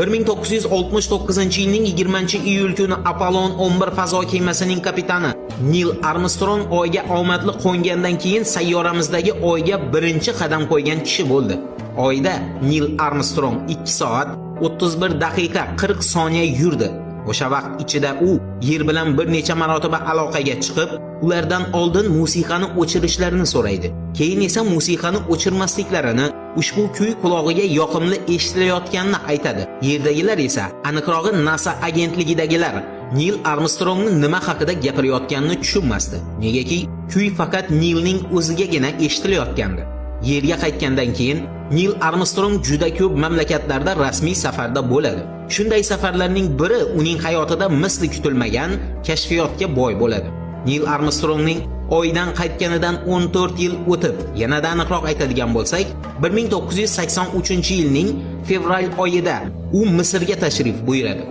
1969-yilning 20-iyul kuni Apollon 11 fazo kemasining kapitani Nil Armstrong Oyga omadli qo'ngandan keyin sayyoramizdagi Oyga birinchi qadam qo'ygan kishi bo'ldi. Oyda Nil Armstrong 2 soat 31 daqiqa 40 soniya yurdi. O'sha vaqt ichida u Yer bilan bir necha marotaba aloqaga chiqib, ulardan oldin musiqani o'chirishlarini so'raydi. Keyin esa musiqani o'chirmasliklarini, ushbu kuy qulog'iga yoqimli eshitilayotganini aytadi. Yerdagilar esa, aniqrog'i NASA agentligidagilar Nil Armstrongni nima haqida gapirayotganini tushunmasdi. Negaki kuy faqat Nilning o'zigagina eshitilayotgandi. Yerga qaytgandan keyin Nil Armstrong juda ko'p mamlakatlarda rasmiy safarda bo'ladi. Shunday safarlarning biri uning hayotida misli kutilmagan kashfiyotga boy bo'ladi. Nil Armstrongning Oydan qaytganidan 14 yil o'tib, yanada aniqroq aytadigan bo'lsak, 1983-yilning fevral oyida u Misrga tashrif buyuradi.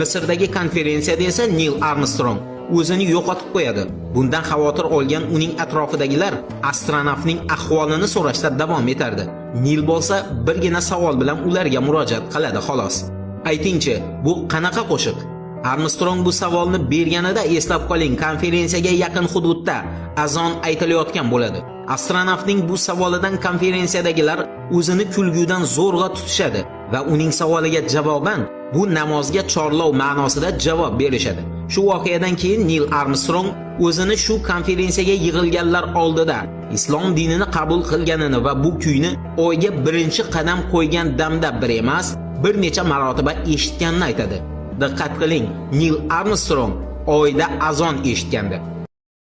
Misrdagi konferensiyada esa Nil Armstrong o'zini yo'qotib qo'yadi. Bundan xavotir olgan uning atrofidagilar astronavtning ahvolini so'rashda davom etardi. Nil bo'lsa birgina savol bilan ularga murojaat qiladi xolos. "Aytingchi, bu qanaqa qo'shiq?" Armstrong bu savolni berganida, eslab qoling, konferensiyaga yaqin hududda azon aytilayotgan bo'ladi. Astronavtning bu savolidan konferensiyadagilar o'zini kulgudan zo'rg'a tutishadi va uning savoliga javoban bu namozga chorlov ma'nosida javob berishadi. Shu voqeadan keyin Nil Armstrong o'zini shu konferensiyaga yig'ilganlar oldida islom dinini qabul qilganini va bu kuyni Oyga birinchi qadam qo'ygan damda bir emas, bir necha marotaba eshitganini aytadi. Diqqat qiling, Nil Armstrong Oyda azon eshitgandi.